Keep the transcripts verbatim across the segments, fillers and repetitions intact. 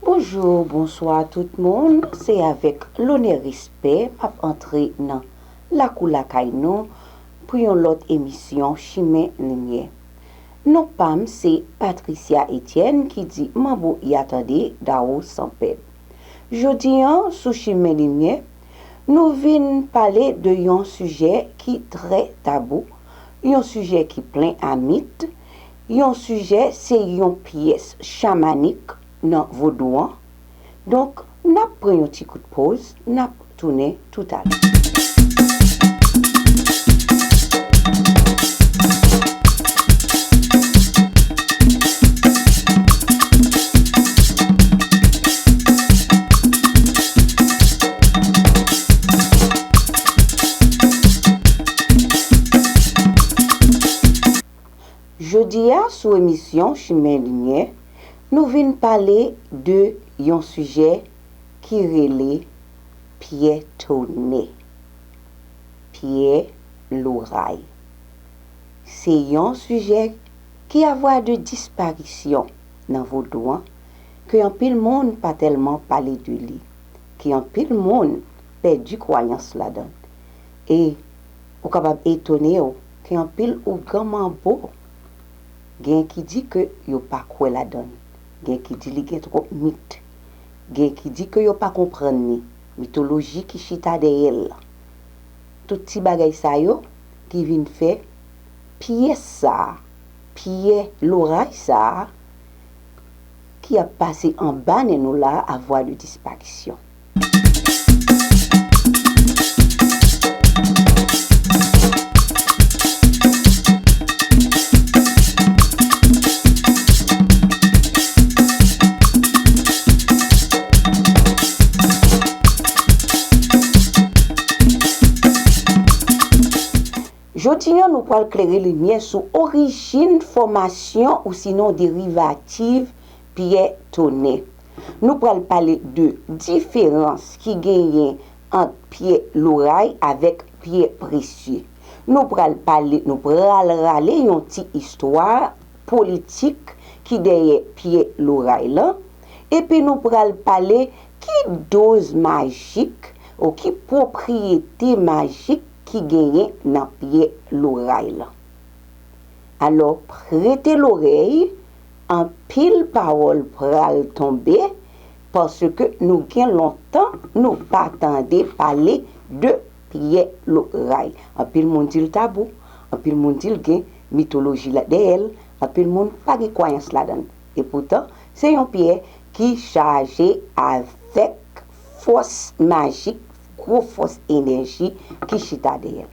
Bonjou, bonswa tout moun. Se avèk lonè, respè, m ap antre nan lakou lakay nou pou yon lòt emisyon Chimen Limyè. Non pa m se Patricia Etienne ki di manbo y a tande, Dawo Sanpèd. Jodi an, sou Chimen Limyè, nou vin pale de yon sijè ki trè tabou, yon sijè ki plen a mit, yon sijè, se yon pyès chamanik nan vodou an. Donk, n ap pran yon ti kout poz, n ap tounen toutalè. Jodi a, sou emisyon Chimen Limyè, nou vin pale de yon sijè ki rele pyè tonè, pyè loray. Se yon sijè ki a vwa de disparisyon nan vodou an, ke anpil moun pa tèlman pale de li, ke anpil moun pèdi kwayans ladan l. E ou kapab etone w ke anpil ougan manbo, gen ki di ke yo pa kwè ladan l, gen ki di li gen twòp mit, gen ki di ke yo pa konprann li, mitoloji ki chita dèyè l. Tout ti bagay sa yo ki vin fè pyès sa a, pyè loray sa a, ki ap pase anba nen nou la a, a vwa de disparisyon. Jodi an, nou pral klere limyè sou orijin, fòmasyon, ou sinon derivativ pyè tonè. Nou pral pale de diferans ki genyen ant pyè loray avèk pyè presye. Nou pral pale, nou pral rale yon ti istwa politik ki dèyè pyè loray lan, epi nou pral pale ki doz majik ou ki pwopriyete majik ki genyen nan pyè loray lan. Alò, prete lorèy, anpil pawòl pral tonbe, paske nou gen lontan nou pa tande pale de pyè loray. Anpil moun di l tabou, anpil moun di l gen mitoloji la dèyè l, anpil moun pa gen kwayans ladan l. Epoutan, se yon pyè ki chaje avèk fòs majik, gwo fòs enèji ki chita dèyè l.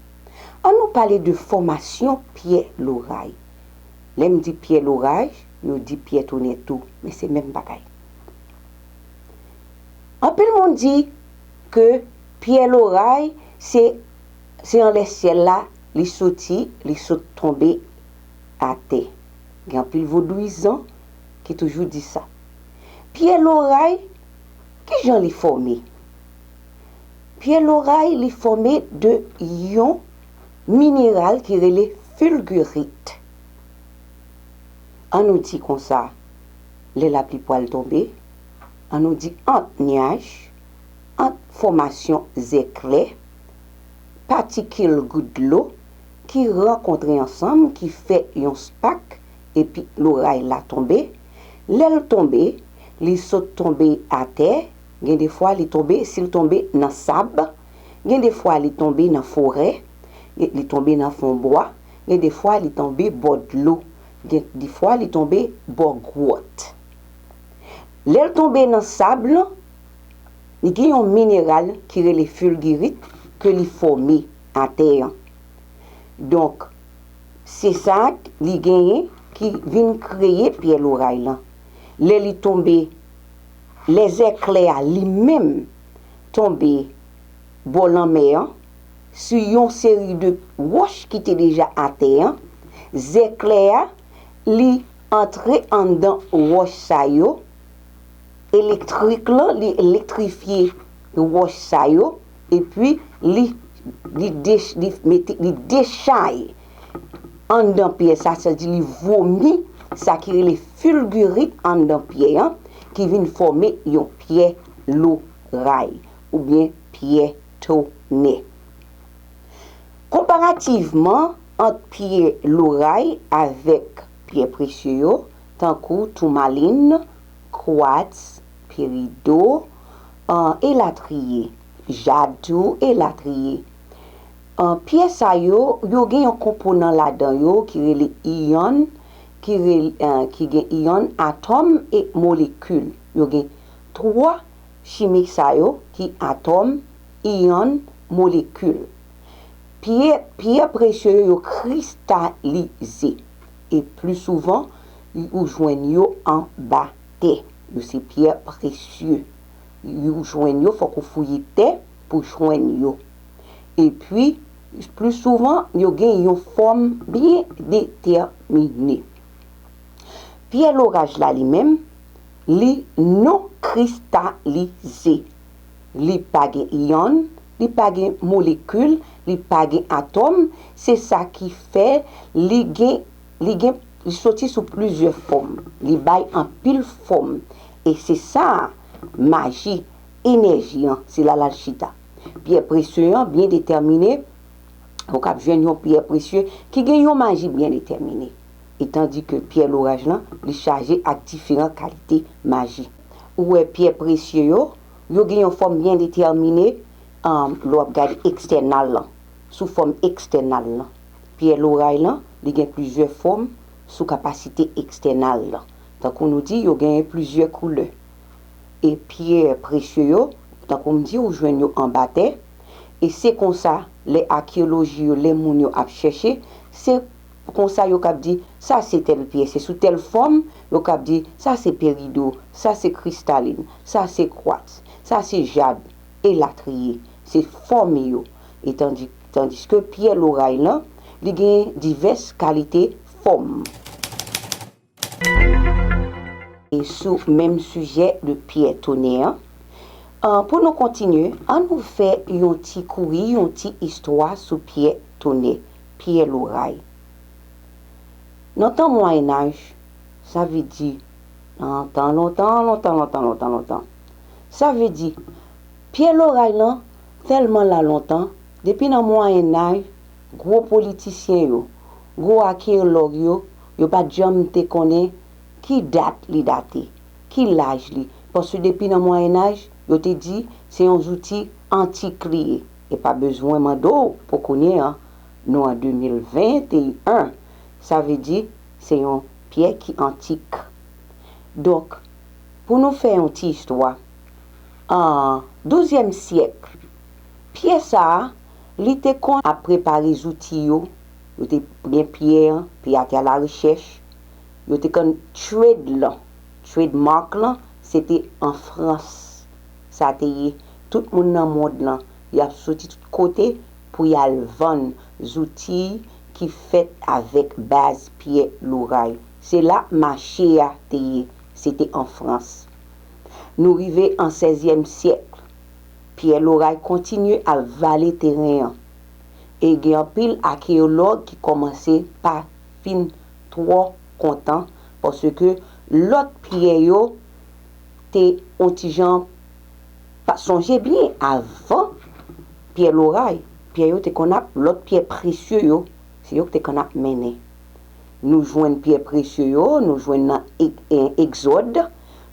Ann nou pale de fòmasyon pyè loray. Lè m di pyè loray, yo di pyè tonè tou, men se menm bagay. Anpil moun di ke pyè loray se, se anlè syèl la li soti, li sot tonbe atè. Gen anpil vodouyizan ki toujou di sa. Pyè loray, kijan li fòme? Pyè loray, li fòme de yon mineral ki rele filgirit. Ann nou di konsa, lè lapli pral tonbe, ann nou di ant nyaj, ant fòmasyon zèklè, patikil gout dlo ki rankontre ansanm, ki fè yon spak, epi loray la tonbe. Lè l tonbe, li sot tonbe atè, gen de fwa li tonbe, si l tonbe nan sab, gen de fwa li tonbe nan forè, li tonbe nan fon bwa, gen de fwa li tonbe bò dlo, gen de fwa li tonbe bò gwòt. Lè l tonbe nan sab lan, li gen yon mineral ki rele filgirit ke li fòme atè an. Donk, se sa li genyen ki vin kreye pyè loray lan. Lè li tonbe Lè zèklè a li menm tonbe bò lanmè an, sou yon seri de wòch ki te deja atè an, zèklè a, li antre anndan wòch sa yo, elektrik lan, li elektrifye wòch sa yo, epi li, li, dech, li, mete, li dechay anndan pyè sa, sètadi li vomi sa ki rele filgirit anndan pyè an, ki vin fòme yon pyè loray, oubyen pyè tonè. Konparativman ant pyè loray avèk pyè presye yo, tankou toumalin, kwats, perido, elatriye, jad tou, elatriye. Pyè sa yo, yo gen yon konponan ladan yo ki rele iyon, ki, rele, ki gen iyon, atòm e molekil. Yo gen twa chimik sa yo ki atòm, iyon, molekil. Pyè, pyè presye yo, yo kristalize. E pli souvan, ou jwenn yo anba tè. Yo se pyè presye. Ou jwenn yo, fòk ou fouye tè pou jwenn yo. Epi, pli souvan, yo gen yon fòm byen detèmine. Pyè loraj la li menm, li non kristalize. Li pa gen iyon, li pa gen molekil, li pa gen atòm, se sa ki fè li gen, li gen, li soti sou plizyè fòm, li bay anpil fòm, e se sa maji, enèji an, se la l al chita. Pyè presye an byen detèmine, ou kab jwenn yon pyè presye ki gen yon maji byen detèmine. E tandi ke pyè loraj lan, li chaje ak diferan kalite maji. Ou wè pyè presye yo, yo gen yon fòm byen detèmine, lè w ap gade ekstènal lan, sou fòm ekstènal lan. Pyè loray lan, li gen plizyè fòm sou kapasite ekstènal lan. Tankou nou di, yo genyen plizyè koulè. E pyè presye yo, tankou m di, ou jwenn yo anba tè. E se konsa, lè akeyoloji yo, lè moun yo ap chèche, se konsa yo kab di, sa se tèl pyè, se sou tèl fòm, yo kab di, sa se perido, sa se kristalin, sa se kwats, sa se jad, elatriye. Se fòm yo. E tandi, tandiske pyè loray lan, li gen divès kalite fòm. E sou menm sijè de pyè tonè an, pou nou kontinye, ann nou fè yon ti kouri, yon ti istwa sou pyè tonè, pyè loray. Nan tan Mwayennaj, sa vle di nan tan lontan, lontan, lontan, lontan, lontan. Sa vle di, pyè loray lan tèlman la lontan, depi nan Mwayennaj, gwo politisyen yo, gwo akeyològ yo, yo pa t janm te konnen ki dat li date, ki laj li. Paske depi nan Mwayennaj, yo te di se yon zouti antik li ye. E pa bezwen mande w pou kounye a, nou an de mil venteyen. Sa vle di, se yon pyè ki antik. Donk, pou nou fè yon ti istwa, an douzyèm syèk, pyè sa a, li te konn ap prepare zouti yo, yo te gen pyè an, pyè a te alarechèch, yo te konn trade lan, trademark lan, se te an Frans sa te ye. Tout moun nan mond lan, y ap soti tout kote pou y al vann zouti ki fèt avèk baz pyè loray. Se la mache a te ye, se te an Frans. Nou rive an sèzyèm syèk. Pyè loray kontinye ap vale teren an. E gen anpil akeyològ ki kòmanse pa fin twò kontan, paske lòt pyè yo te on ti jan pa sonje byen avan pyè loray, pyè yo te konn ap, lòt pyè presye yo, se yo ki te konn ap mennen. Nou jwenn pyè presye yo, nou jwenn nan Egzòd,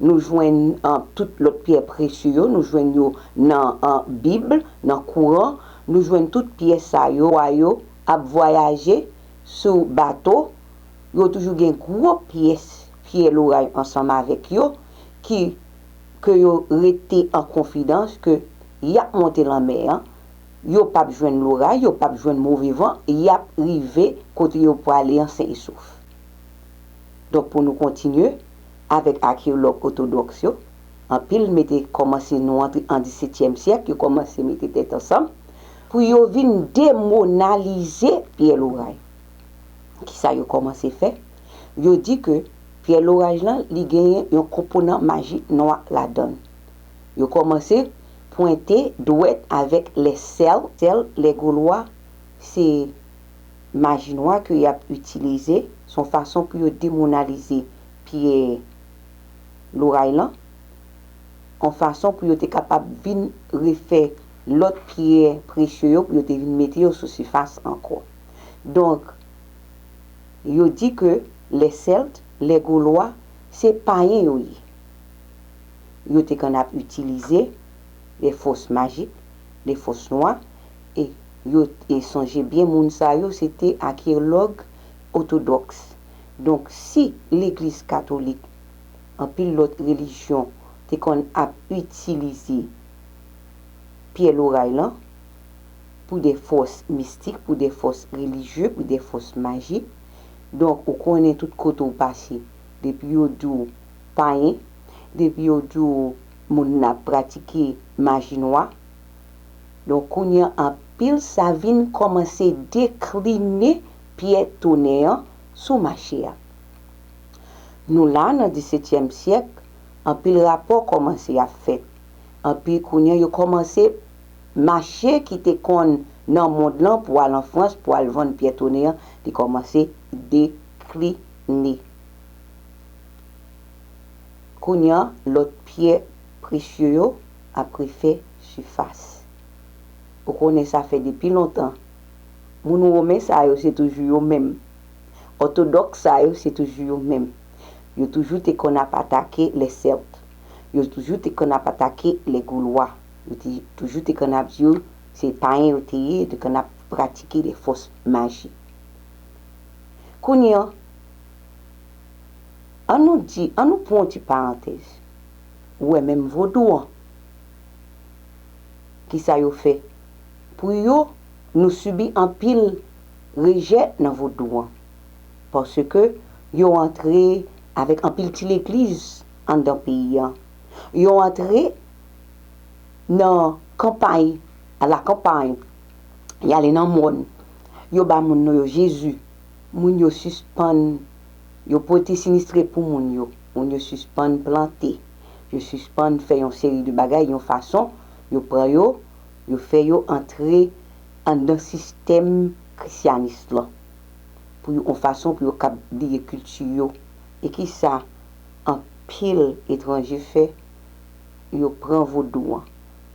nou jwenn tout lòt pyè presye yo, nou jwenn yo nan Bib, nan Kouran, nou jwenn tout pyè sa yo, wa yo ap vwayaje sou bato, yo toujou gen gwo pyès pyè loray ansanm avèk yo, ki, ke yo rete an konfidans ke y ap monte lanmè an, yo p ap jwenn loray, yo p ap jwenn move van, y ap rive kote yo prale an sen e sof. Donk, pou nou kontinye avèk akeyològ òtodòks yo, Anpil mete kòmanse nou antre an disetyèm syèk, yo kòmanse mete tèt ansanm pou yo vin demonalize pyè loray. Kisa yo kòmanse fè? Yo di ke pyè loray lan, li genyen yon konponan majik nwa ladan l. Yo kòmanse pwente dwèt avèk lè Sèlt, Sèlt, lè Golwa, se maji nwa ke y ap itilize, se yon fason pou yo demonalize pyè loray lan, yon fason pou yo te kapab vin refè lòt pyè presye yo, pou yo te vin mete yo sou sifas ankò. Donk, yo di ke lè Sèlt, lè Golwa, se payen yo ye. Yo te konn ap itilize lè fòs majik, lè fòs nwa, e yo, e sonje byen, moun sa yo se te akyelòg òtodòks. Donk, si legliz katolik, anpil lòt relijyon te konn ap itilize pyè loray lan pou de fòs mistik, pou de fòs relijye, pou de fòs majik. Donk, ou konnen tout kote w pase, depi yo di w payen, depi yo di w moun nan ap pratike maji nwa, donk, kounye a, anpil sa vin kòmanse dekline pyè tonè an sou mache a. Nou la nan disetyèm syèk, anpil rapò kòmanse ap fèt. Anpil kounye a, yo kòmanse mache ki te konn nan mond lan pou al an Frans, pou al vann pyè tonè an, li kòmanse dekline. Kounye a, lòt pyè presye yo ap refè sifas. Ou konnen sa fè depi lontan. Moun women sa yo se toujou yo menm. Òtodòks sa yo se toujou yo menm. Yo toujou te konn ap atake lè Sèlt. Yo toujou te konn ap atake lè Golwa. Yo te, toujou te konn ap di yo se payen yo te ye, yo te konn ap pratike de fòs maji. Kounye a, an nou di, an nou pran yon ti parantèz. Ou wè menm vodou an, kisa yo fè? Pou yo, nou sibi anpil rejè nan vodou an. Paske yo antre avèk anpil ti legliz anndan peyi an. Yo antre nan kanpay, a la kanpay, y ale nan mòn. Yo ba moun non yo Jezi. Moun yo sispann, yo pote sinistre pou moun yo. Moun yo sispann plante. Yo sispann fè yon seri de bagay, yon fason, yo pran yo, yo fè yo antre anndan sistèm krisyanis lan. Pou yo, yon fason pou yo kab bliye kilti yo. E kisa anpil etranje fè? Yo pran vodou an,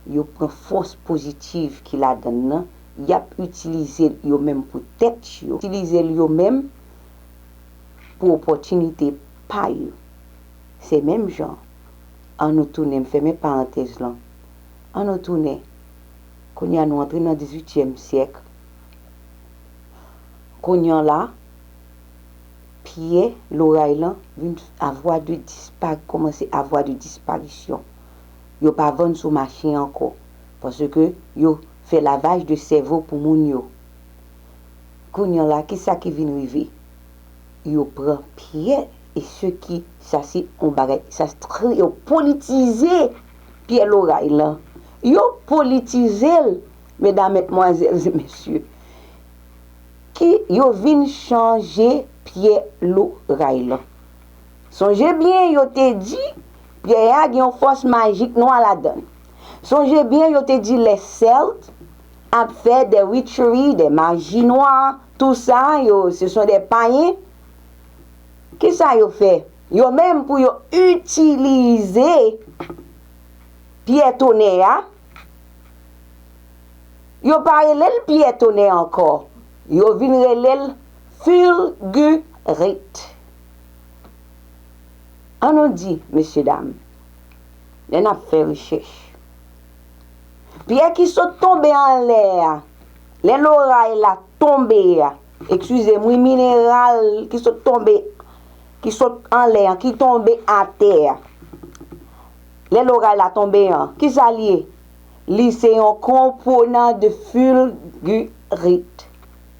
yo pran fòs pozitiv ki ladan l nan, y ap itilize l yo menm pou tèt yo, itilize l yo menm pou opòtinite pa yo. Se menm jan, an nou tounen, m fèmen parantèz lan, an nou tounen, kounye a nou antre nan dizuityèm syèk, kounye a la, pyè loray lan vin avwa de dispa-, kòmanse avwa de disparisyon. Yo pa vann sou mache ankò, paske yo fè lavaj de sèvo pou moun yo. Kounye a la, kisa ki vin rive? Yo pran pyè, e se ki, sa se yon bagay, sa se trè, yo politize pyè loray lan. Yo politize l, medam, medmwazèl e mesye. Ki yo vin chanje pyè loray lan. Sonje byen, yo te di pyè a gen yon fòs majik nwa ladan l. Sonje byen, yo te di lè Sèlt ap fè de witchery, de maji nwa, tou sa, yo, ce sont des païens. Kisa yo fè? Yo menm pou yo itilize pyè tonè a, yo pa rele l pyè tonè ankò. Yo vin rele l fulgurite. An nou di, mesye dam, lè n ap fè rechèch, pyè ki sot tonbe anlè a, lè loray la tonbe a, eskize m wi, mineral ki sot tonbe, ki sot anlè an, ki tonbe atè a, lè loray la tonbe an, kisa l ye? Li se yon konponan de fulgurite.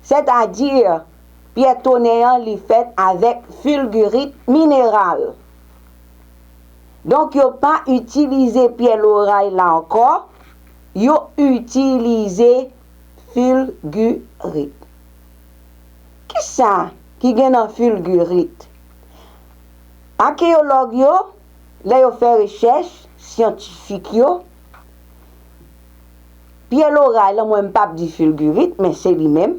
Sètadi, pyè tonè an, li fèt avèk fulgurite mineral. Donk, yo pa itilize pyè loray la ankò, yo itilize filgirit. Kisa ki gen nan filgirit? Akeyològ yo, lè yo fè rechèch syantifik yo, pyè loray la, mwen m p ap di filgirit, men se li menm,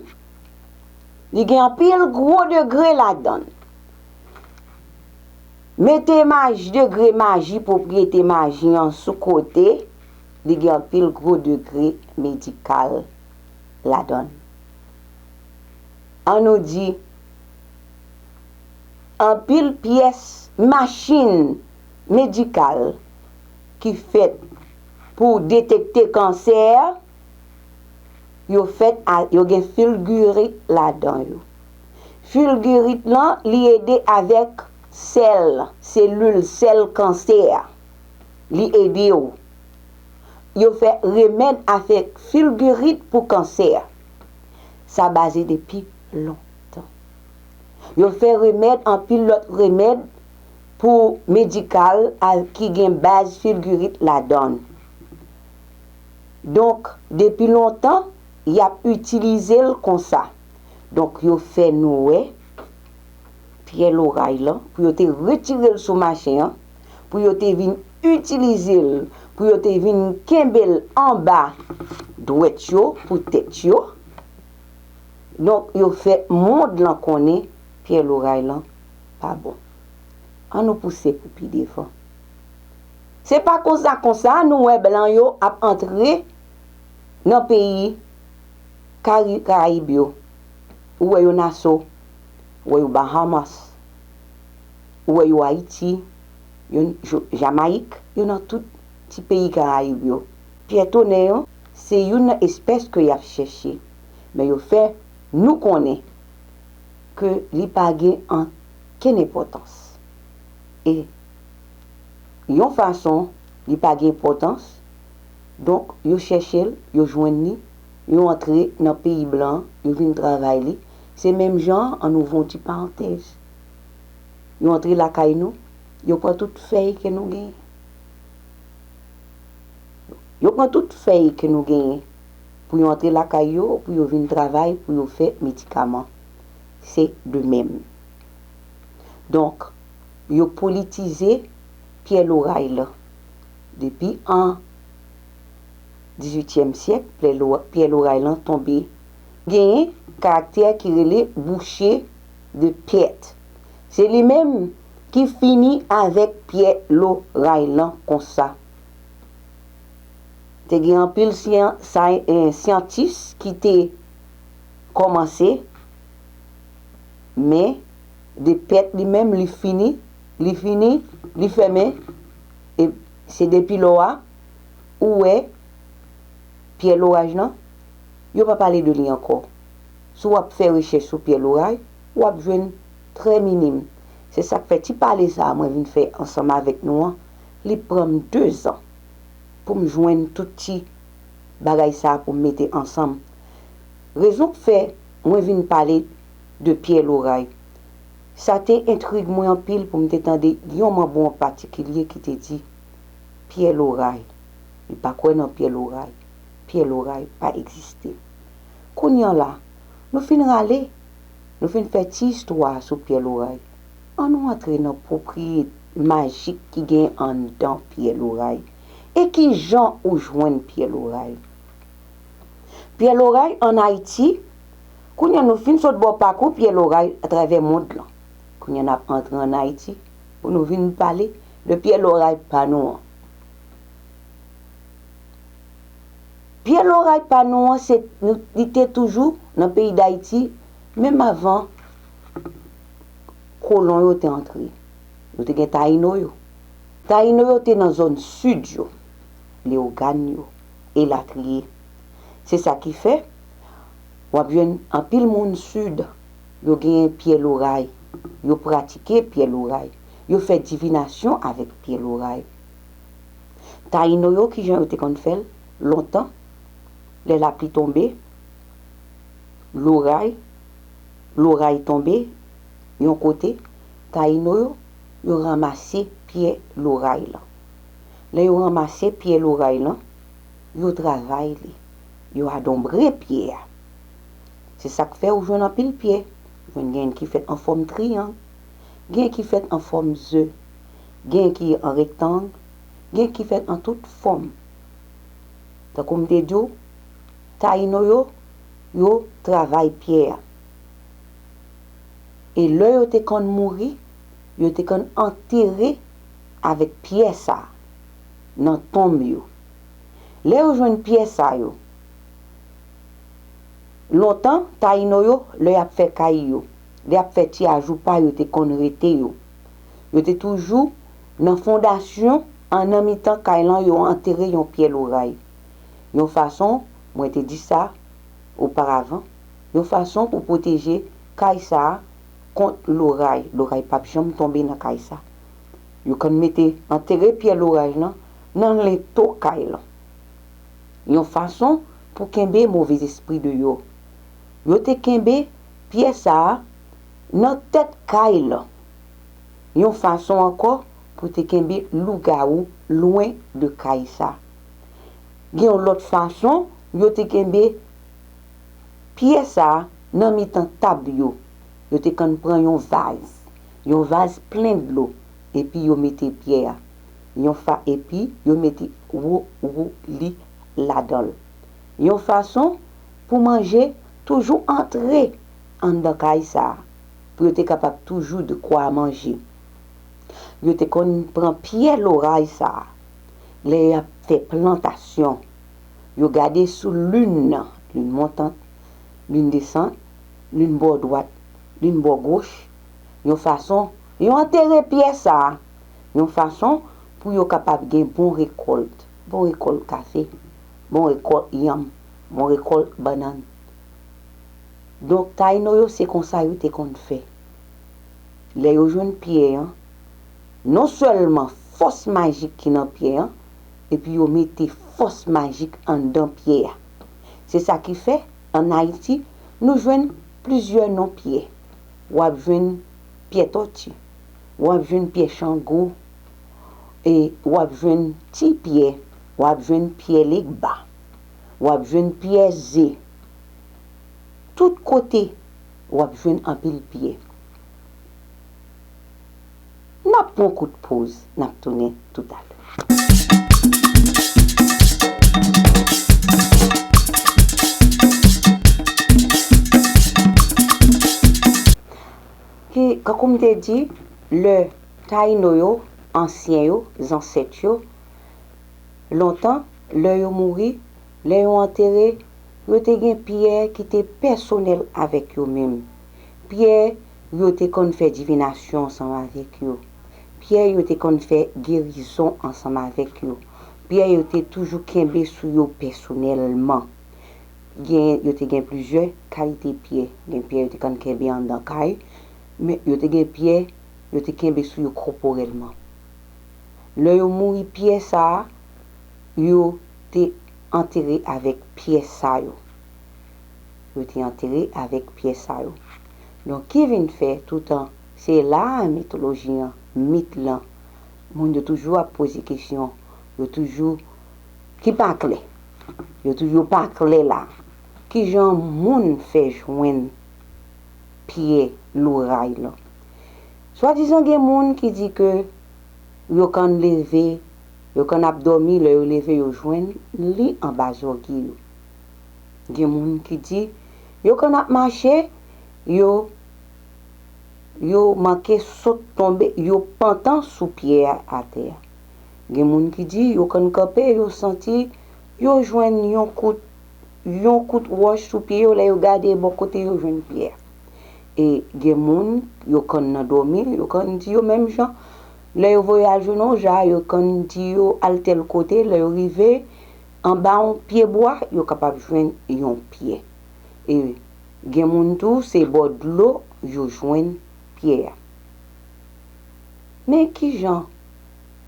li gen anpil gwo degre ladan l. Mete maj-, degre maji, pwopriyete maji an sou kote, li gen anpil gwo degre medikal ladan l. An nou di, anpil pyès machin medikal ki fèt pou detekte kansè, yo fèt a, yo gen filgirit ladan yo. Filgirit lan, li ede avèk sèl, selil, sèl kansè a. Li ede w. Yo fè remèd avèk filgirit pou kansè. Sa baze depi lontan. Yo fè remèd, anpil lòt remèd pou medikal a, ki gen baz filgirit ladan l. Donk, depi lontan, y ap itilize l konsa. Donk, yo fè nou wè pyè loray lan, pou yo te retire l sou mache an, pou yo te vin itilize l, pou yo te vin kenbe l anba dwèt yo, pou tèt yo. Donk, yo fè mond lan konnen pyè loray lan pa bon. An nou pouse pou pi devan. Se pa konsa, konsa, nou wè blan yo ap antre nan peyi Kari-, Karayib yo. Ou wè yo Naso, ou wè yo Bahamas, ou wè yo Ayiti, yo Jo-, Jamayik, yo nan tout ti peyi Karayib yo. Pyè tonè yo, se youn nan espès ke y ap chèche. Men yo fè nou konnen ke li pa gen ankenn enpòtans. E yon fason, li pa gen enpòtans, donk, yo chèche l, yo jwenn li, yo antre nan peyi blan, yo vin travay li. Se menm jan an, an nou ouvri yon ti parantèz. Yo antre lakay nou, yo pran tout fèy ke nou genyen. Yo pran tout fèy ke nou genyen pou yo antre lakay yo, pou yo vin travay, pou yo fè medikaman. Se de menm. Donk, yo politize pyè loray lan. Depi an dizuityèm syèk, pyè lo-, pyè loray lan tonbe. Genyen karaktè ki rele boucher de perte. Se li menm ki fini avèk pyè loray lan konsa. Te gen anpil syan-, say-, eh, syantis ki te kòmanse, men de pèt li menm, li fini, li fini, li fèmen. E se depi lò a, ou wè, pyè loray lan, yo pa pale de li ankò. Si w ap fè rechèch sou pyè loray, w ap jwenn trè minim. Se sa k fè ti pale sa a mwen vin fè ansanm avèk nou an, li pran m dezan pou m jwenn tout ti bagay sa a pou m mete ansanm. Rezon k fè mwen vin pale de pyè loray, sa te entrig mwen anpil pou m te tande yon manbo an patikilye ki te di, pyè loray, li pa kwè nan pyè loray, pyè loray pa egziste. Kounye a la, nou fin rale, nou fin fè ti istwa sou pyè loray. An nou antre nan pwopriyete majik ki gen anndan pyè loray. E ki jan ou jwenn pyè loray? Pyè loray ann Ayiti, kounye a nou fin sot bò pakou pyè loray atravè mond lan. Kounye a n ap antre ann Ayiti pou nou vin pale de pyè loray pa nou an. Pyè loray pa nou an, se, nou, li te toujou nan peyi Dayiti, menm avan kolon yo te antre. Nou te gen Tayino yo. Tayino yo te nan zòn sid yo, Leyogàn yo, elatriye. Se sa ki fè, w ap jwenn anpil moun sid, yo genyen pyè loray, yo pratike pyè loray, yo fè divinasyon avèk pyè loray. Tayino yo, kijan yo te konn fè l? Lontan, lè lapli tonbe, loray, loray tonbe yon kote, Tayino yo, yo ranmase pyè loray lan. Lè yo ranmase pye loray lan, yo travay li, yo adonbre pye a. Se sa k fè ou jwenn anpil pye. Jwenn gen ki fèt an fòm triyang, gen ki fèt an fòm ze, gen ki an rektang, gen ki fèt an tout fòm. Tankou m te di w, Tayino yo, yo travay pye a. E lè yo te konn mouri, yo te konn antere avèk pye sa a nan tonm yo. Lè yo jwenn pye sa yo, lontan, Tayino yo, lè y ap fè kay yo, lè y ap fè ti ajoupa, yo te konn rete yo. Yo te toujou nan fondasyon an, nan mitan kay lan, yo antere yon pye loray. Yon fason, mwen te di sa oparavan, yon fason pou pwoteje kay sa a kont loray. Loray p ap janm tonbe nan kay sa. Yo konn mete, antere pye loray lan nan lento kay lan. Yon fason pou kenbe movèzespri deyò. Yo te kenbe pye sa a nan tèt kay lan. Yon fason ankò pou te kenbe lougawou lwen de kay sa. Gen yon lòt fason, yo te kenbe pye sa a nan mitan tab yo. Yo te konn pran yon vaz, yon vaz plen dlo, epi yo mete pye a. Yon fa-, epi yo mete wo, wo li ladan l. Yon fason pou manje toujou antre anndan kay sa a, pou yo te kapab toujou dekwa manje. Yo te konn pran pye loray sa a lè y ap fè plantasyon. Yo gade sou lin nan, lin montant, lin desant, lin bò dwat, lin bò goch, yon fason, yo antere pye sa a, yon fason pou yo kapab gen bon rekòlt, bon rekòlt kafe, bon rekòlt yanm, bon rekòlt bannann. Donk, Tayino yo, se konsa yo te konn fè. Lè yo jwenn pye an, non sèlman fòs majik ki nan pye an, epi yo mete fòs majik anndan pye a. Se sa ki fè, ann Ayiti, nou jwenn plizyè non pye. W ap jwenn pye tòti, w ap jwenn pye chango, e w ap jwenn ti pye, w ap jwenn pye legba, w ap jwenn pye ze. Tout kote, w ap jwenn anpil pye. N ap pran kout poz, n ap tounen toutalè. Ki, kankou m te di, lè Tayino yo, ansyen yo, zansèt yo, lontan, lè yo mouri, lè yo antere, yo te gen pye ki te pèsonèl avèk yo menm. Pye yo te konn fè divinasyon ansanm avèk yo. Pye yo te konn fè gerizon ansanm avèk yo. Pye yo te toujou kenbe sou yo pèsonèlman. Gen, yo te gen plizyè kalite pye. Gen pye yo te konn kenbe anndan kay, men yo te gen pye yo te kenbe sou yo kòporèlman. Lè yo mouri, pye sa a, yo te antere avèk pye sa yo. Yo te antere avèk pye sa yo. Donk, ki vin fè toutan, se la a mitoloji an, mit lan, moun yo toujou ap poze kesyon, yo toujou, ki pa klè. Yo toujou pa klè la. Kijan moun fè jwenn pye loray lan? Swadizan gen moun ki di ke yo konn leve, yo konn ap dòmi, lè yo leve, yo jwenn li anba zògye yo. Gen moun ki di yo konn ap mache, yo, yo manke sot tonbe, yo pantan sou pye a atè a. Gen moun ki di yo konn kanpe, yo santi yo jwenn yon kout, yon kout wòch sou pye yo, lè yo gade bò kote yo jwenn pye a. E gen moun, yo konn nan dòmi, yo konn di yo menm jan, lè yo voye al jwenn yon ja, yo konn di yo al tèl kote, lè yo rive anba yon pye bwa, yo kapab jwenn yon pye. E gen moun tou, se bò dlo yo jwenn pye a. Men kijan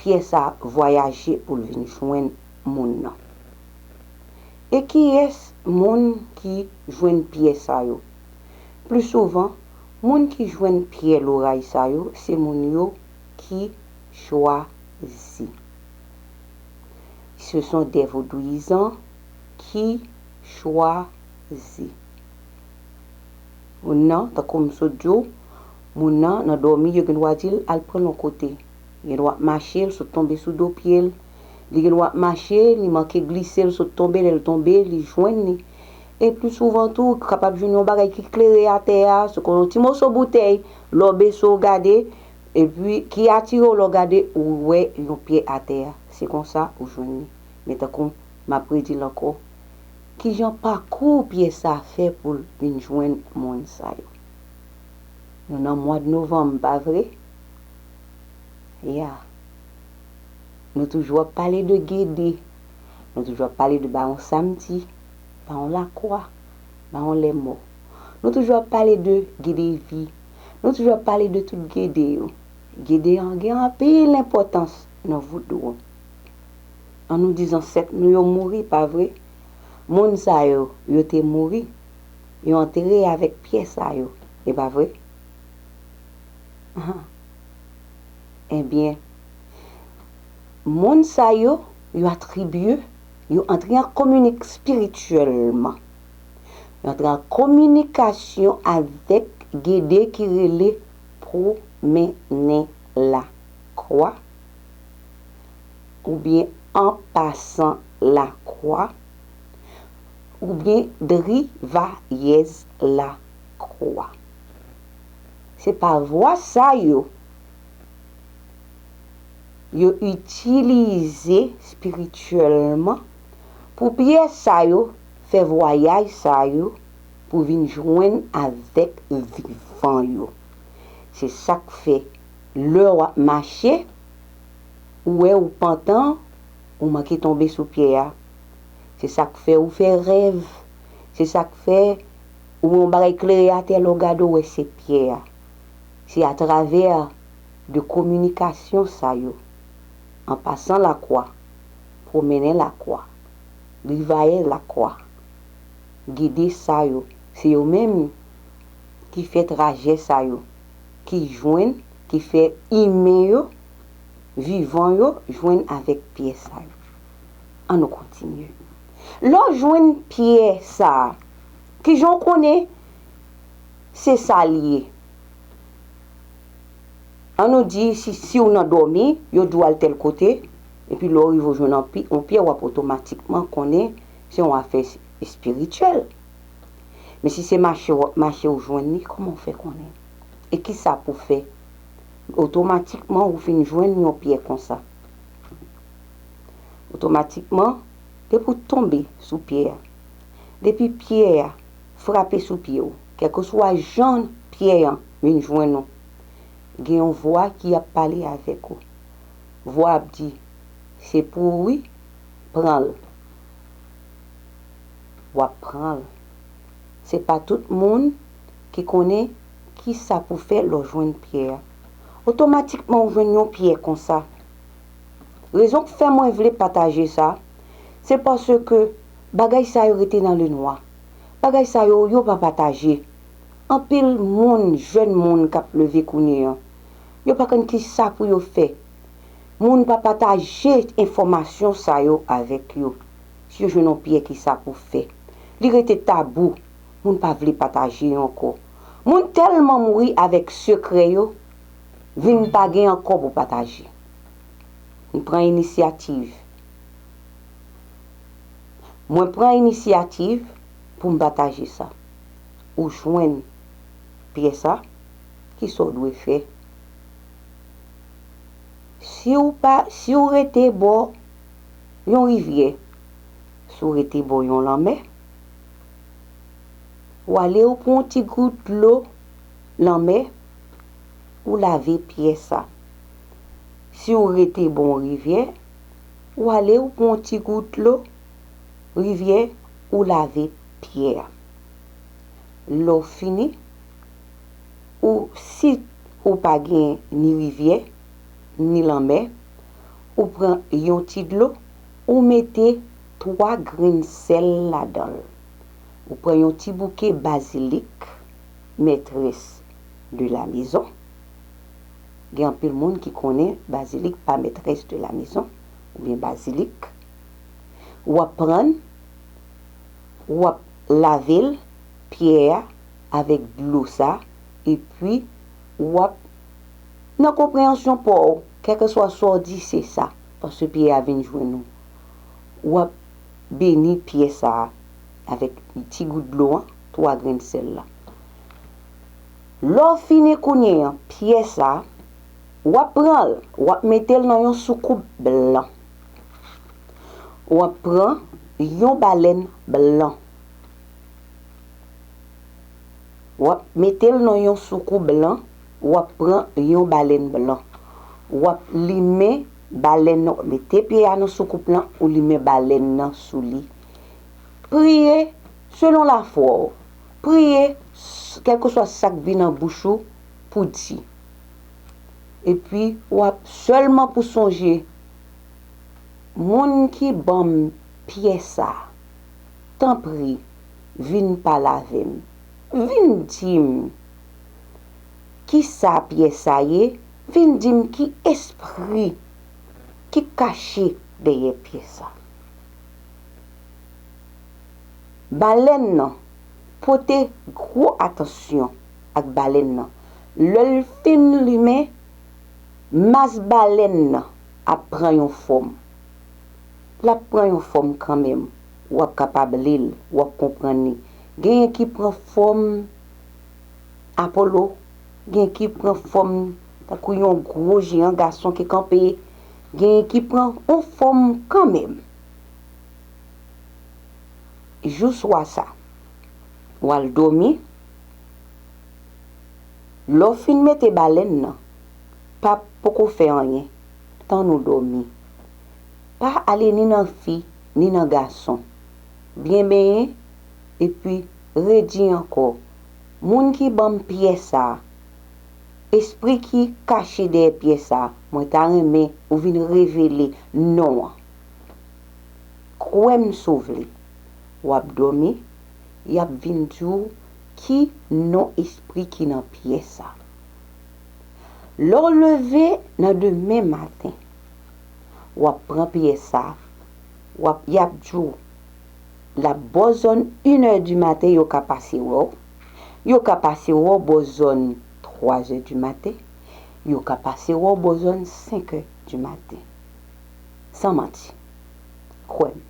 pye sa a vwayaje pou l vin jwenn moun nan? E kiyès moun ki jwenn pye sa yo? Pli souvan, moun ki jwenn pye loray sa yo, se moun yo ki chwazi. Ce sont des vodouyizan ki chwazi. Moun nan, tankou m sot di w, moun nan, nan dòmi, yo gen dwa di l al pran l yon kote. Li gen dwa ap mache, l sot tonbe sou do pye l. Li gen dwa ap mache, li manke glise, l sot tonbe, lè l tonbe, li jwenn li. E pli souvan tou, ou kapab jwenn yon bagay ki klere atè a, se kon yon ti moso boutèy, lè w bese w gade, epi ki atire w, lè w gade, ou wè yon pyè atè a. Se konsa ou jwenn li. Men tankou m ap redi l ankò, kijan pakou pyè sa a fè pou l vin jwenn moun sa yo? Nou nan mwa de novanm, pa vre? Ya. Nou toujou ap pale de Gede. Nou toujou ap pale de Bawon Samdi, Bawon Lakwa, Bawon Lèmò. Nou toujou ap pale de Gede Vi. Nou toujou ap pale de tout Gede yo. Gede an gen anpil enpòtans nan vodou an. An nou di zansèt nou yo mouri, pa vre? Moun sa yo, yo te mouri. Yo antere avèk pyè sa yo, e pa vre? Ahan. Ebyen, moun sa yo, yo atribye, yo antre an kominik espirityèlman. Yo antre an kominikasyon avèk Gede ki rele Pwomennen Lakwa, oubyen An Pasan Lakwa, oubyen Drivayèz Lakwa. Se pa vwa sa yo yo itilize espirityèlman pou pyè sa yo fè vwayaj sa yo pou vin jwenn avèk vivan yo. Se sa k fè, lè w ap mache, ou wè ou pantan, ou manke tonbe sou pyè a. Se sa k fè ou fè rèv. Se sa k fè ou wè yon bagay klere atè, lè w gade, ou wè se pyè a. Se atravè de kominikasyon sa yo, An Pasan Lakwa, Pwomennen Lakwa, Drivayèz Lakwa, Gede sa yo, se yo menm ki fè trajè sa yo, ki jwenn, ki fè imen yo, vivan yo, jwenn avèk pyè sa yo. An nou kontinye. Lè w jwenn pyè sa a, kijan w konnen se sa l ye? An nou di, si, si w nan dòmi, yo di w al tèl kote, epi lè w rive w jwenn yon pi-, yon pyè, w ap otomatikman konnen se yon afè es-, espirityèl. Men si se mache w ap mache, w jwenn li, kòman w fè konnen? E kisa pou w fè? Otomatikman, ou fin jwenn yon pyè konsa. Otomatikman, depi w tonbe sou pyè a, depi pyè a frape sou pye w, kèlkeswa jan pyè an vin jwenn ou, gen yon vwa ki ap pale avèk ou. Vwa ap di, "Se pou ou wi, pran l." W ap pran l. Se pa tout moun ki konnen kisa pou fè lè w jwenn pyè a. Otomatikman, ou jwenn yon pyè konsa. Rezon k fè mwen vle pataje sa, se paske bagay sa yo rete nan lenwa. Bagay sa yo, yo pa pataje. Anpil moun, jèn moun k ap leve kounye a, yo pa konn kisa pou yo fè. Moun pa pataje enfòmasyon sa yo avèk yo. Si yo jwenn yon pyè, kisa pou fè? Li rete tabou. Moun pa vle pataje ankò. Moun tèlman mouri avèk sekrè yo, vin pa gen ankò pou pataje. M pran inisyativ. Mwen pran inisyativ pou m pataje sa. Ou jwenn pyè sa, kisa w dwe fè? Si w pa, si w rete bò yon rivyè, si w rete bò yon lanmè, w ale, ou pran yon ti gout dlo lanmè, ou lave pyè sa. Si w rete bò yon rivyè, ou ale, ou pran yon ti gout dlo rivyè, ou lave pyè a. Lè w fini, ou, si ou pa gen ni rivyè, ni lanmè, ou pran yon ti dlo, ou mete twa grenn sèl ladan l. Ou pran yon ti bouke bazilik, maîtresse de la maison. Gen anpil moun ki konnen bazilik pa maîtresse de la maison, oubyen bazilik W ap pran l, w ap lave l, pyè a, avèk dlo sa, epi w ap, nan konpreyansyon pa w, kèlkeswa sa w di, se sa, paske pyè a vin jwenn ou. W ap beni pyè sa a avèk ti gout dlo an, twa grenn sèl la. Lè w fini kounye a, pyè sa a, w ap pran l, w ap mete l nan yon soukoup blan. W ap pran yon balèn blan. W ap mete l nan yon soukoup blan, w ap pran yon balèn blan. W ap limen balèn nan, w ap mete pyè a nan soukoup lan, ou limen balèn nan sou li. Priye selon lafwa w. Priye s-, kèlkeswa sa k vin nan bouch ou pou di. Epi w ap sèlman pou sonje, moun ki ban m pyè sa, tanpri, vin pale avè m. Vin di m kisa pyè sa ye, vin di m ki espri ki kache dèyè pyè sa. Balèn nan, pote gwo atansyon ak balèn nan. Lè l fin limen, mas balèn nan ap pran yon fòm. L ap pran yon fòm kanmenm. W ap kapab li l, w ap konprann li. Genyen ki pran fòm Apolo, gen ki pran fòm tankou yon gwo jeyan gason ki kanpe, gen ki pran yon fòm kanmenm. Jou swa sa, w al dòmi. Lè w fin mete balèn nan, pa poko fè anyen, tann ou dòmi. Pa ale ni nan fi, ni nan gason. Byen benyen, epi redi ankò, moun ki ban m pyè sa a, espri ki kache dèyè pyè sa a, mwen ta renmen ou vin revele non an. Kwè m si w vle. W ap dòmi, y ap vin di w ki non espri ki nan pyè sa. Lè w leve nan demen maten, w ap pran pyè sa, w ap, y ap di w, l ap bò zòn inè di maten, yo ka pase wè w. Yo ka pase wè w bò zòn twazè di maten. Yo ka pase wè w bò zòn senkè di maten. San manti. Kwè m.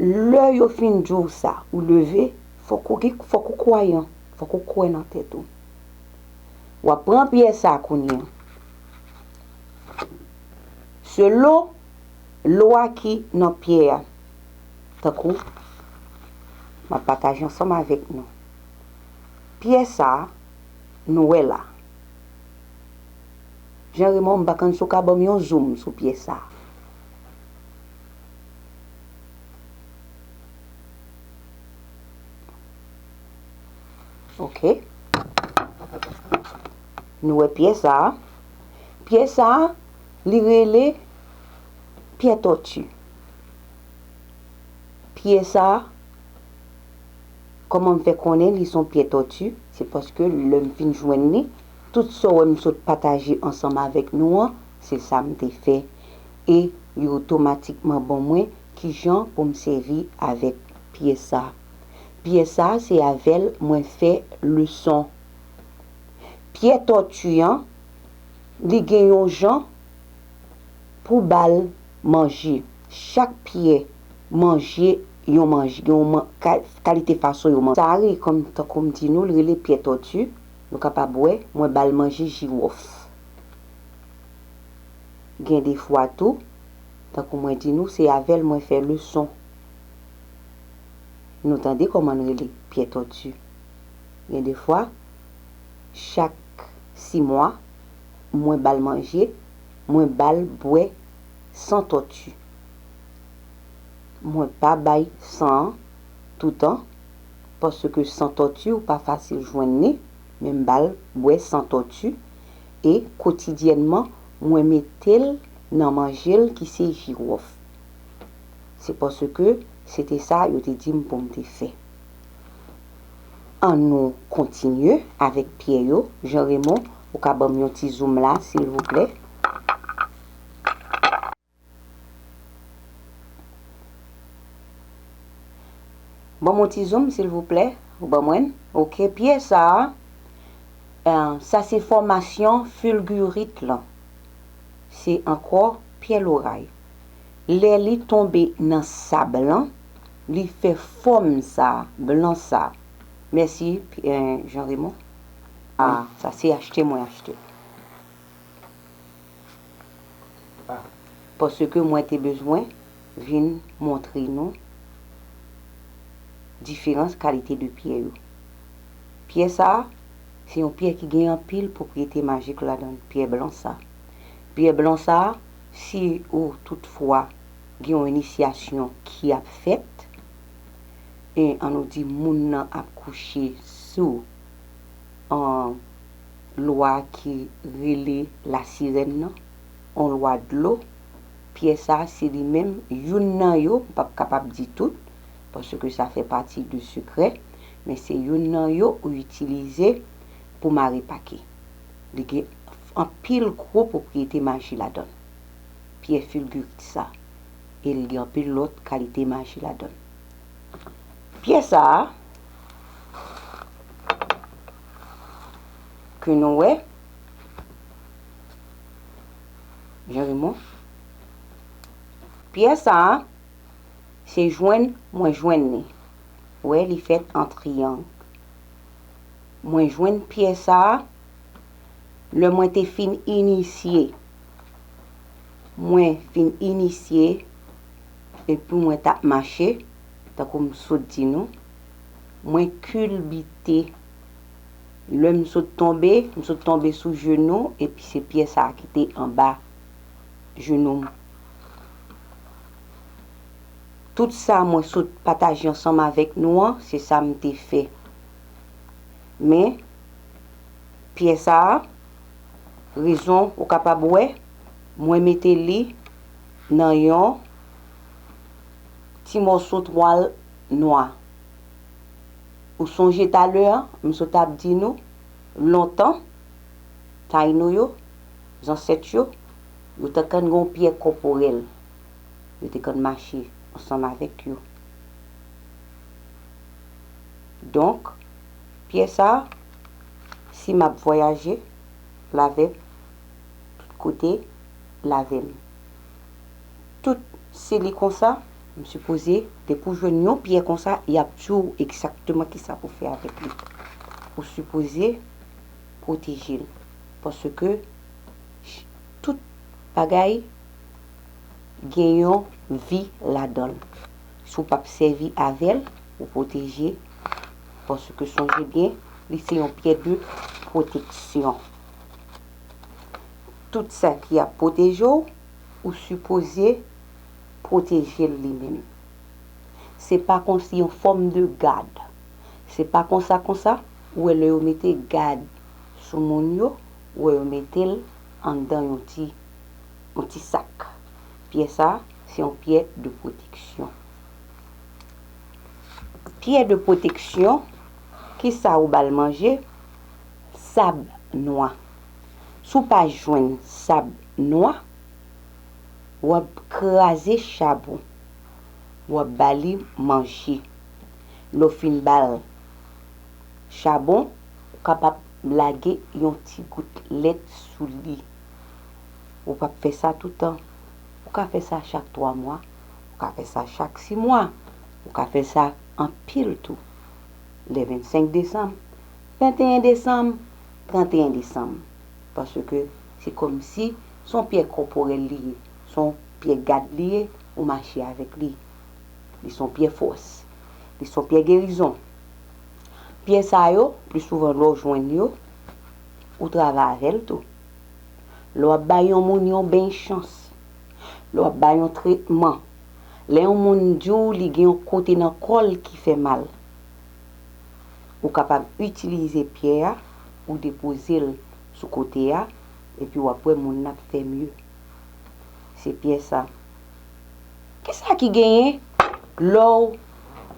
Lè yo fin di w sa, ou leve, fòk ou gen, fòk ou kwayan, fòk ou kwè nan tèt ou. W ap pran pyè sa kounye a. Selon lwa ki nan pyè a, tankou m ap pataje ansanm avèk nou. Pyè sa a, nou wè la. Jean Raymond, m pa konn si w ka ban m yon zoom sou pyè sa a. Ok. Nou wè pyè sa a. Pyè sa a, li rele pyè tòti. Pyè sa a, kòman m fè konnen li se yon pyè tòti? Se paske lè m fin jwenn li, tout sa w wè m sot pataje ansanm avèk nou an, se sa m te fè. E yo otomatikman ban mwen kijan pou m sèvi avèk pyè sa. Pyè sa, se avè l mwen fè leson. Pyè tòti an, li gen yon jan pou ba l manje. Chak pyè manje yon manje, gen yon man-, ka-, kalite fason yo manje. Sa a rele, kòm, tankou m di nou, l rele pyè tòti. Nou kapab wè, mwen ba l manje jiwòf. Gen de fwa tou, tankou mwen di nou, se avè l mwen fè leson. Nou tande kòman l rele, pyè tòti. Gen de fwa, chak sis mwa, mwen ba l manje, mwen ba l bwè san tòti. Mwen pa bay san an toutan, paske san tòti ou pa fasil jwenn li, men m ba l bwè san tòti, e kotidyènman, mwen mete l nan manje l ki se jiwòf. Se paske se te sa yo te di m pou m te fè. Ann nou kontinye avèk pyè yo. Jean Raymond, ou ka ban m yon ti zoom la, silvouplè? Ban m yon ti zoom, silvouplè. Ou ban mwen l? Ok, pyè sa a, eh, sa se fòmasyon filgirit lan. Se ankò pyè loray. Lè li tonbe nan sab lan, li fè fòm sa a, blan sa a. Mèsi, eh, Jean Raymond. Ah, sa se achte mwen achte. Paske mwen te bezwen vin montre nou diferans kalite de pyè yo. Pyè sa a, se yon pyè ki gen anpil pwopriyete majik ladan l, pyè blan sa a. Pyè blan sa a, si ou toutfwa gen yon inisyasyon ki ap fèt, e ann nou di moun nan ap kouche sou, an, lwa ki rele lasirèn nan, yon lwa dlo. Pyè sa a, se li menm youn nan yo, m p ap kapab di tout, paske sa fè pati de sekrè, men se youn nan yo ou itilize pou mare pake. Li gen anpil gwo pwopriyete maji ladan l. Pyè filgirit sa, e li gen anpil lòt kalite maji ladan l. Pyè sa a, ke nou wè, Jean Raymond, pyè sa a, se jwenn mwen jwenn li. Wè, li fèt an triyang. Mwen jwenn pyè sa a lè mwen te fin inisye. Mwen fin inisye, epi mwen t ap mache, tankou m sot di nou, mwen kilbite. Lè m sot tonbe, m sot tonbe sou jenou, epi se pyè sa a ki te anba jenou m. Tout sa mwen sot pataje ansanm avèk nou an, se sa m te fè. Men, pyè sa a, rezon ou kapab wè, mwen mete li nan yon ti mòso twal nwa. Ou sonje talè a, m sot ap di nou, lontan, Tayino yo, zansèt yo, yo te konn gen yon pyè kòporèl. Yo te konn mache ansanm avèk yo. Donk, pyè sa a, si m ap vwayaje, l avè m, tout kote, l avè m. Tout se li konsa, m sipoze, depi w jwenn yon pyè konsa, y ap di w egzakteman kisa pou fè avèk li. Ou sipoze pwoteje l. Paske ch-, tout bagay gen yon vi ladan l. Si w p ap sèvi avè l, ou pwoteje. Paske sonje byen, li se yon pyè de pwoteksyon. Tout sa ki ap pwoteje w, ou sipoze pwoteje l li menm. Se pa konsi yon fòm de gad. Se pa konsa, konsa, ou wè lè yo mete gad sou moun yo, ou wè yo mete l anndan yon ti, yon ti sak. Pyè sa, se yon pyè de pwoteksyon. Pyè de pwoteksyon, kisa ou ba l manje? Sab nwa. Si w pa jwenn sab nwa, w ap kraze chabon. W ap ba li manje. Lè w fin ba l chabon, ou kapab lage yon ti gout lèt sou li. Ou p ap fè sa toutan. Ou ka fè sa chak twa mwa. Ou ka fè sa chak sis mwa. Ou ka fè sa anpil tou. Lè vennsenk desanm, venteyen desanm, tranteyen desanm. Paske se kòmsi se yon pyè kòporèl li ye. Se yon pyè gad li ye, ou mache avèk li. Li se yon pyè fòs. Li se yon pyè gerizon. Pyè sa yo, pli souvan lè w jwenn yo, ou travay avè l tou. Lè w ap bay yon moun yon beny chans, lè w ap bay yon tretman, lè yon moun di w li gen yon kote nan kò l ki fè mal, ou kapab itilize pyè a, ou depoze l sou kote a, epi w ap wè moun nan ap fè mye. Se pyè sa. Kisa ki genyen lè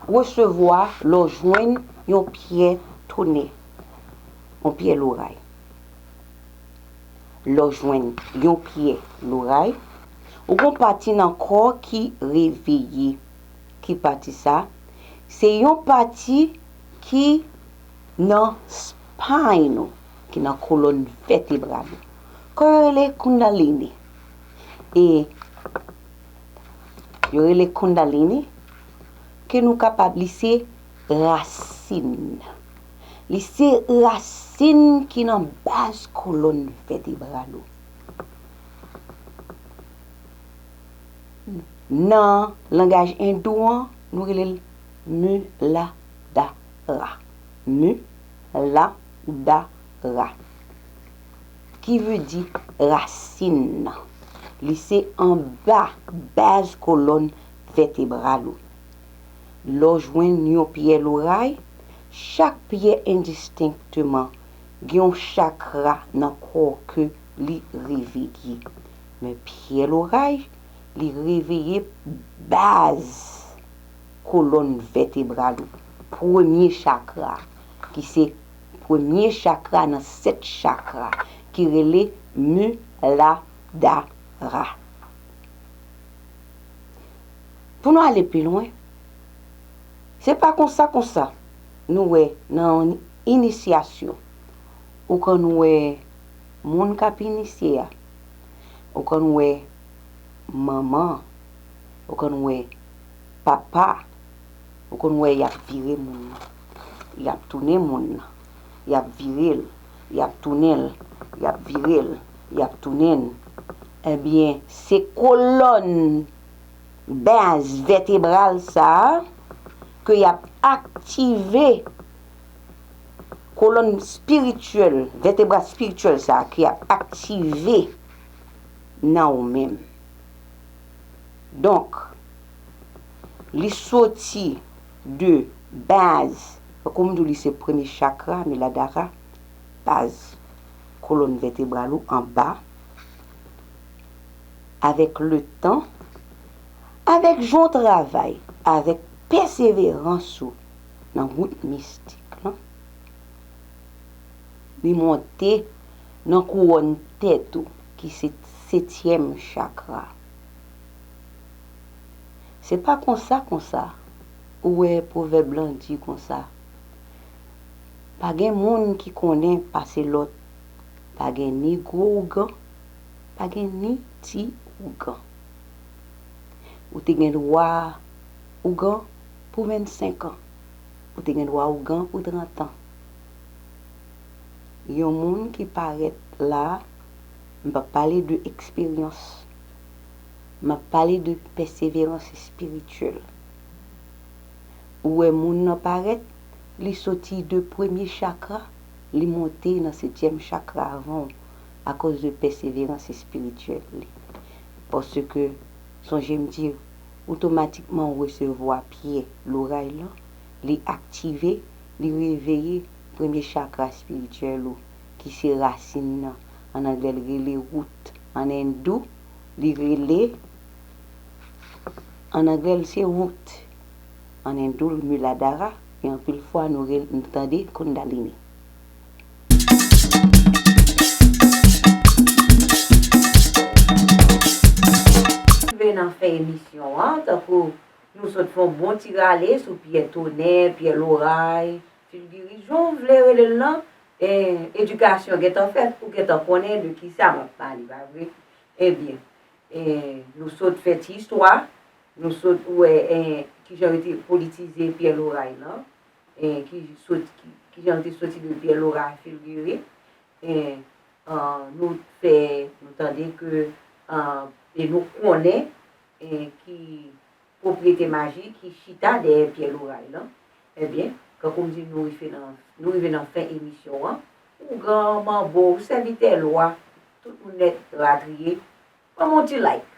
w resevwa, lè w jwenn yon pyè tonè, yon pyè loray? Lè w jwenn yon pyè loray, ou gon pati nan kò w ki reveye. Ki pati sa? Se yon pati ki nan spine ou, ki nan kolòn vètebral ou, ke yo rele Kundalini. E yo rele Kundalini, ke nou kapab, li se rasin. Li se rasin ki nan baz kolòn vètebral ou. Nan langaj endou an, nou rele l Muladhara. Muladhara. Ki vle di rasin nan. Li se anba baz kolòn vètebral ou. Lè w jwenn yon pyè loray, chak pyè endistenkteman gen yon chakra nan kò w ke li reveye. Men pyè loray, li reveye baz kolòn vètebral ou, premye chakra, ki se premye chakra nan sèt chakra, ki rele Muladhara. Pou nou ale pi lwen, se pa konsa konsa nou wè nan yon inisyasyon, ou konn wè moun k ap inisye a, ou konn wè manman, ou konn wè papa, ou konn wè y ap vire moun nan, y ap tounen moun nan, y ap vire l, y ap tounen l, y ap vire l, y ap tounen l. Ebyen, se kolòn baz vètebral sa a ke y ap aktive, kolòn espirityèl, vètebra espirityèl sa a ke y ap aktive nan ou menm. Donk, li soti de baz, tankou m di w, li se premye chakra, Muladhara, baz kolòn vètebral ou anba, avèk letan, avèk jan w travay, avèk pèseverans ou nan wout mistik lan, li monte nan kouwòn tèt ou, ki se setyèm chakra. Se pa konsa konsa, ou wè pwovèb lan di konsa, pa gen moun ki konnen pase lòt, pa gen ni gwo ougan, pa gen ni ti ougan. Ou te gen dwa ougan pou vennsenk an. Ou te gen dwa ougan pou trant an. Yon moun ki parèt la a, m p ap pale de eksperyans. M ap pale de pèseverans espirityèl. Ou wè moun nan parèt, li soti de premye chakra, li monte nan setyèm chakra avan w, akoz de pèseverans espirityèl li. Paske, sonje m di w, otomatikman ou resevwa pyè loray lan, li aktive, li reveye premye chakra espirityèl ou, ki se rasin nan. An anglè, l rele root. An endou, li rele, an anglè, l se root. An endou, l Muladhara, e anpil fwa nou rele, nou tande Kundalini. Rive nan fen emisyon an, tankou nou sot fè yon bon ti rale sou pyè tonè, pyè loray, filgiri, jan w vle rele l lan, e, edikasyon gentan fèt, ou gentan konnen de kisa m ap pale, pa vre? Ebyen, e, nou sot fè ti istwa, nou sot wè, e, kijan yo te politize pyè loray lan, e, ki sot, ki, kijan yo te soti de pyè loray filgiri, e, e, nou fè, nou tande ke, e, e nou konnen, e, ki pwopriyete majik ki chita dèyè pyè loray lan. Ebyen, kankou m di, nou rive nan, nou rive nan fen emisyon an. Ougan, manbo, sèvitè lwa, tout moun nèt ratriye, ban m yon ti like.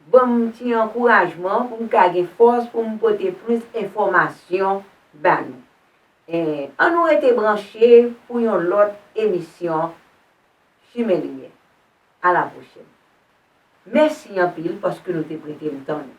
Ban m ti ankourajman pou m ka gen fòs pou m pote plis enfòmasyon ba nou. E, ann nou rete branche pou yon lòt emisyon Chimen Limyè. A la pwochèn. Mèsi anpil paske nou te prete m tan nou.